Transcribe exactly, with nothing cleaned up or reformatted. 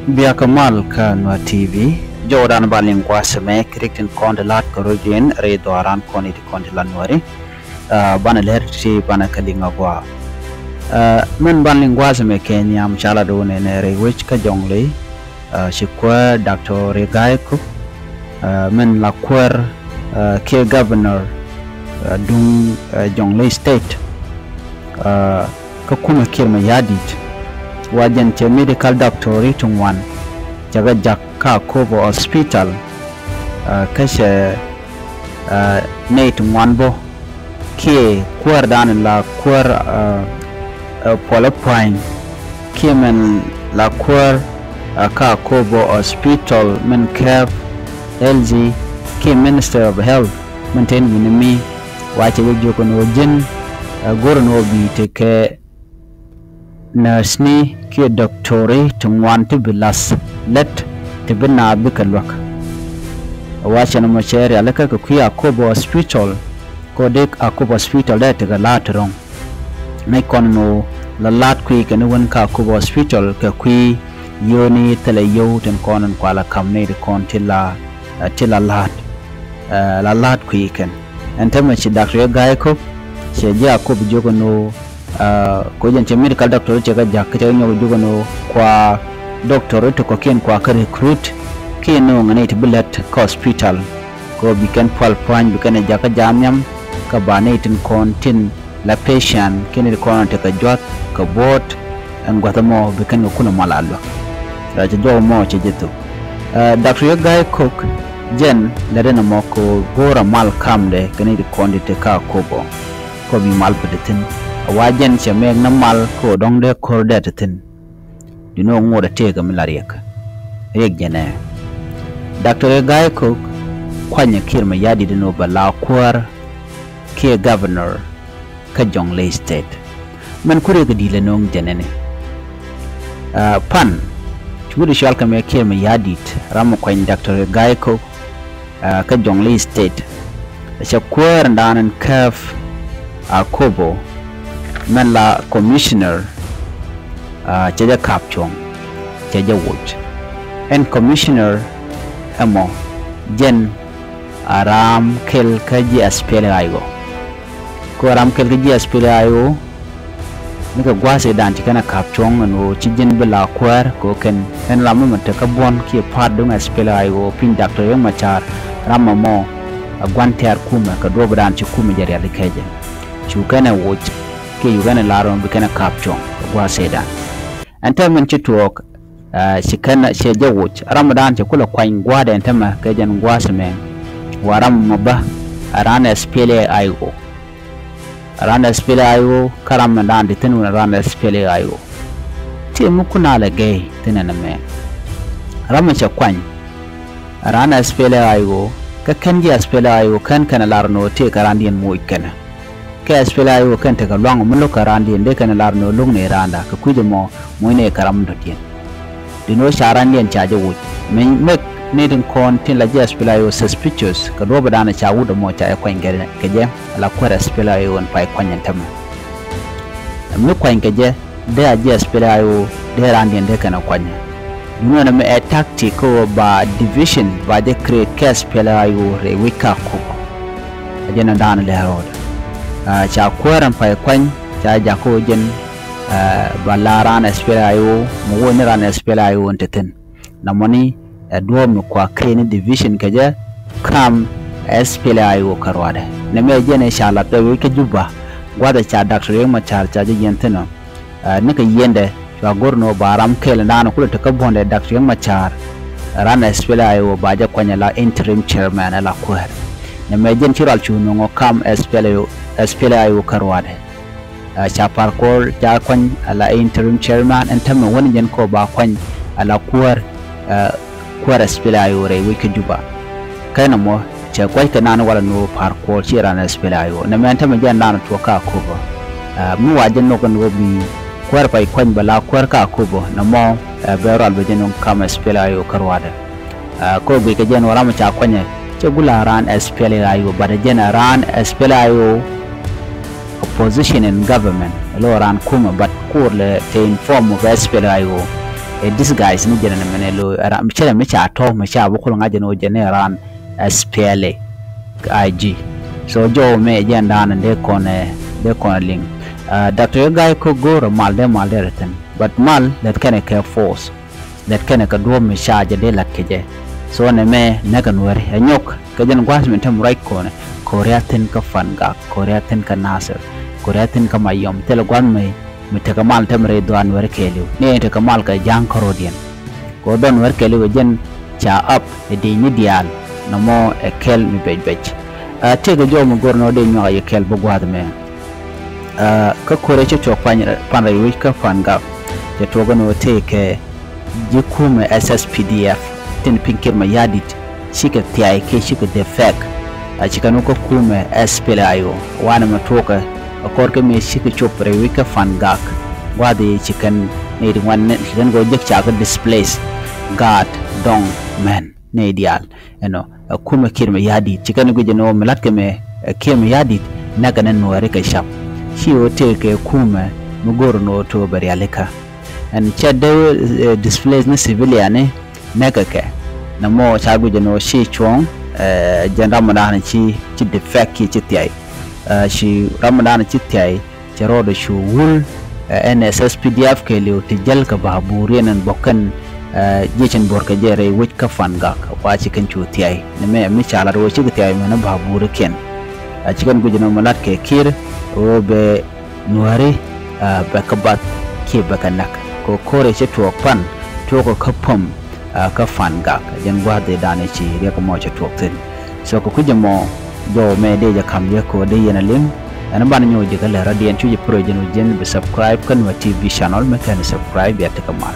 Biakä mal kä Nuer T V. Jɔwdan ba liŋ gua̱a̱th ɛmɛ kɛ rik tin kɔn ti la̱t kɛ rɔ̱diɛn rɛy dhɔaaran kɔn i̱ ti kɔn ti la Nuɛri. Banɛ lɛr ti banɛ kɛ liŋ a gɔaa. Min ban liŋ gua̱a̱th ɛmɛ kɛ nhiam ca la do̱n ɛn rɛy wec kä Jɔŋley. Ci kuäär Doctor Riek Gai Kok, min la kuäär kiɛ governor duŋ Jɔŋley State kä kumɛ Kiir Mayardit. Wa jɛn cɛ medical doctor ti ŋuan cɛ kɛ jak kä Akobo Hospital. Kä cɛ nɛy ti ŋuan bä kiɛ kuäärdan la kuäär Puɔlä Pua̱ny kiɛ min la kuäär kä Akobo Hospital min kɛp L G kiɛ Minister of Health min ten wi̱ni mi. Wa cɛ jɛ jiök ɛn ɣöö ji̱n go̱r ɛn ɣöö bi tekɛ nurse ni kiɛ doctor ti ŋuan ti bi lath lät ti bi naath bikɛ luäk. Wa cɛ nɔmɔ cɛ rialikä kɛ kui̱ Akobo Hospital. Kɛ ɣöö dee Akobo Hospital dee tekɛ la̱a̱t ti ro̱ŋ. Ŋäc kɔn ɛn ɣöö la la̱a̱t kui̱ kɛn wän kä Akobo Hospital kɛ kui̱ yio̱o̱ni thilɛ yio̱w tin kɔn in kua la ka̱m nɛy ti kɔn ti la, ti la la̱a̱t, la la̱a̱t kui̱ kɛn. Ɛn täämɛ ci Doctor Riek Gai Kok cɛ ji̱ Akobo jiök ɛn ɣöö kɛ ɣöö jɛn cɛ medical doctor cɛ kɛ jak kä cɛ kɛ nyɔk jiök ɛn ɣöö kua doctor ti kɔ̱kiɛn kua kä recruit kiɛ nööŋ nɛy ti bi lät kä hospital. Kɛ ɣöö bi kɛn Puɔl Pua̱ny bi kɛn ɛ jakä ja̱a̱m nhiam kä ba nɛy tin kɔn tin la patient kiɛ nɛy ti kɔn tekɛ juath kɛ buɔ̱ɔ̱t ɛn gua̱th ɛmɔ bi kɛn kɛ kulɛ mal a luäk. Cɛ jɔw mɔ cɛ jɛ thuk. Doctor Riek Gai Kok jɛn lät ɛn ɛmɔ kɛ ɣöö go̱o̱r a mal kamdɛ kɛ nɛy ti kɔn ti te kä Akobo. Kɛ ɣöö bi mal bä te thi̱n. A wa jɛn cɛ mɛk ni mal kɛ ɣöö dɔ̱ŋ dee ko̱r dee te thi̱n. Duŋni ɣöö ŋot a tëëkä mi la Riek. Riek jɛn ɛ Doctor Riek Gai Kok kuanyɛ Kiir Mayardit ɛn ɣöö bɛ la kuäär kiɛ governor kä Jɔŋley State. Min ku Riek di̱i̱t lɛ no̱o̱ŋ jɛn ɛni. Pan ci wut i̱ cɔal kɛ mɛ Kiir Mayardit ram mi kuany Doctor Riek Gai Kok kä Jɔŋley State. Cɛ kuäär in daan in kɛp Akobo min la commissioner cɛ jɛ ka̱p cuɔ̱ŋ cɛ jɛ woc. Ɛn commissioner ɛmɔ jɛn a ram kɛl kä ji̱ S P L A I O. Kɛ ɣöö ram kɛl kä ji̱ S P L A I O. Ni kɛ gua̱a̱th ëëdan ci kɛn a ka̱p cuɔ̱ŋ ɛn ɣöö ci ji̱n bi la kuäär kɛ ɣöö kɛn ɛn ram mi mɛ tekä buɔ̱n kiɛ pa̱a̱t duŋ S P L A I O piny Doctor Riek Machar ram ɛmɔ a gua̱n tɛ̈r kumɛ kɛ duɔ̱ɔ̱pdan ci kumɛ jɛ rialikä jɛ. Cu kɛn ɛ woc kiɛ cu kɛn ɛ lar ɛmɔ bi kɛn a ka̱p cuɔ̱ŋ kɛ gua̱a̱th ëëdan. Ɛn täämɛ min ci tuɔɔk ci kɛn cɛ jɛ woc ram ɛdan cɛ kulɛ kuany gua̱a̱th ɛn täämɛ kɛ jɛn gua̱a̱th ɛmɛ. Wa ram ɛmɔ bä a raan S P L A I O. Raan S P L A I O kä ram mi daan ti thi̱n wun raan S P L A I O. Tëë mi kun a lɛ gɛy thi̱n ɛn ɛmɛ. Ram mi cɛ kuany raan S P L A I O kä kɛn ji̱ S P L A I O kɛn kɛn ɛ lar ɛn ɣöö tëë kɛ raandiɛn moc kɛnɛ. Kä S P L A I O kɛn tekɛ luaŋ mi lo̱k kɛ raandiɛn dee kɛn ɛ lar ɛn ɣöö lo̱k nɛy raanda kɛ kui̱c ɛmɔ moc nɛy kɛ ram dɔ̱diɛn. Duŋni ɣöö ca raandiɛn ca jɛ woc. Mi mek ni tin kɔn tin la ji̱ S P L A I O suspicious kɛ duɔ̱ɔ̱p ëëdan ca wut ɛmɔ ca jɛ kuany kɛ jɛ. Ala kuäär S P L A I O ɛn pay kuany ɛn täämɛ. Mi kuany kɛ jɛ dee a ji̱ S P L A I O dee raandiɛn dee kɛn ɛ kuany. Duŋni ɣöö ɛn ɛmɛ ɛ tactic kä ɣöö ba division ba jɛ create kɛ S P L A I O rɛy wec kä Akobo. A jɛn ɛ daan lɛ ro̱o̱dɛ. Ca kuäär ɛn pay kuany ca jɛ jakä ɣöö jɛn ba la raan S P L A I O mi wä ni raan S P L A I O ɛn te thi̱n. Namɔni ɛ duɔ̱ɔ̱p mi kua kɛn ni division kɛ jɛ kam S P L A I O kä ruaadɛ. Nɛmɛ jɛn ɛ ca lat ɛ wec kä Juba gua̱th ɛ ca Doctor Riek Machar ca jɛ yiɛn thi̱n ɔ. Nikɛ yiɛndɛ cua go̱r ni ɣöö ba ram kɛl in daan kulɛ tekä buɔ̱ndɛ Doctor Riek Machar. Raan S P L A I O ba jɛ kuany ala interim chairman ala kuäär. Nɛmɛ jɛn ci rual cu nöŋ ɔ kam S P L A I O, S P L A I O kä ruaadɛ. Ca Par Kuol ca kuany ala interim chairman ɛn täämɛ wän jɛn kɔ ba kuany ala kuäär, kuäär S P L A I O rɛy wec kä Juba. Kä nɔmɔ cɛ gua̱c kɛ naan walɛ ni ɣöö Par Kuol ci raan S P L A I O. Nɛmɛ ɛn täämɛ jɛn naan tuɔɔk kä Akobo. Mi wa jɛ nhɔk ɛn ɣöö bi kuäär pay kuany bɛ la kuäär kä Akobo nɔmɔ bɛ rual bɛ jɛ nöŋ kam S P L A I O kä ruaadɛ. Kä guic kɛ jɛn ɣöö ram ca kuanyɛ cɛ gula raan S P L A I O, but jɛn raan S P L A I O opposition in government, lo raan kumɛ, but kur lɛ te in form of S P L A I O. ɛ disguise ni jɛn ɛn mɛn ɛ lo̱ ɛ ram cɛ rɛ mi ca tɔ̱ mi ca bi kul ŋa̱c jɛn ɣöö jɛn ɛ ran ɛ S P L A I G. So jɔw mɛ jɛn da̱a̱n dee kɔn ɛ dee kɔn ɛ liŋ. Doctor Gai kä go̱o̱r ɛ mal dee mal dee rɛ thi̱n, but mal lɛth kɛn ɛ kɛ force, lɛth kɛn ɛ kɛ duɔ̱ɔ̱p mi ca jɛ dee la̱t kɛ jɛ. So nɛ mɛ nɛ kɛ nuääri ɛ nyɔk kɛ jɛn gua̱a̱th mi tɛm ruac kɔn ɛ, ko̱ria thi̱n kä Fangak, ko̱ria thi̱n kä Nasir, ko̱ria thi̱n kä Mayom, thilɛ gua̱a̱th mi mi tekɛ mal tɛm rɛy dhuaar nuääri kɛɛliw, ni tekɛ mal kɛ ja̱a̱ŋ kärɔ̱diɛn. Kɛ ɣöö dhɔn nuääri kɛɛliw kɛ jɛn ca up ɛ dec ni diaal nɔmɔ ɛ kɛl mi bɛc bɛc. Ɛ tëëkɛ jɔw mi go̱r nɔ dee nyuak a yɛ kɛl bi gua̱a̱th mɛ. Ɛ kä ko̱rɛ cä tuɔɔk pan rɛy wec kä Fangak, cɛ tuɔɔk ɛn ɣöö tëëkɛ ji̱ kumɛ S S P D F tin piny Kiir Mayardit cikɛ thiay kiɛ cikɛ defect. A ci kɛn wä kä kumɛ S P L A I O wanɛ mɛ tuɔɔkɛ a kɔr kä mëë cikɛ cop rɛy wec kä Fangak. Gua̱a̱th i̱ ci kɛn nɛy ti ŋuan ci kɛn kɛ wä jek ca kɛ displace, gaat, dɔŋ, mɛn, nɛy diaal. Ɛnɔ ɛ kumɛ Kiir Mayardit ci kɛn guic ɛn ɣöö mi la̱tkɛ mɛ ɛ Kiir Mayardit nɛkɛ ni nuääri kɛ cap. Ci ɣöö tëëkɛ kumɛ mi go̱o̱r ɛn ɣöö to̱o̱ bɛ rialikä. Ɛn cɛ dee displace ni civilian ni nɛkɛ kɛ. Nɛ mɔ ca guic ɛn ɣöö ci cuɔ̱ɔ̱ŋ ɛ jɛn Ramadan ci ci defect kiɛ ci thiay. Ɛ ci Ramadan ci thiay cɛ rɔɔdɛ cu wul ɛ N S S P D F kɛɛliw ti jäl kɛ ba̱a̱ buur yɛn ɛn bɔ̱kɛn ɛ jiecɛn buɔ̱rkɛ jɛ rɛy wec kä Fangak wa ci kɛn cu thiay. Nɛ mɛ mi ca lat ɣöö cikɛ thiay mɛn ɛ ba̱a̱ buurikiɛn. Ɛ ci kɛn guic ɛn ɣöö mi la̱tkɛ Kiir ɣöö bɛ nuääri bɛ kä bath kiɛ bɛ kä näk. Kɛ ko̱rɛ cä tuɔɔk pan tuɔɔk kä päm kä Fangak jɛn gua̱a̱th i̱ da̱a̱n i̱ ci riɛk mɔ cä tuɔɔk thi̱n. So kɛ kui̱c ɛmɔ jɔw mɛ dee jɛ ka̱m yɛ kɛ ɣöö dee yɛn a liŋ. Ɛn banɛ nyɔk ji̱ kä lɛ rɔ̱diɛn cu ji̱ pärö jɛn wä ji̱n bi subscribe kä Nuer T V channel mi kɛn subscribe bia tekɛ mal.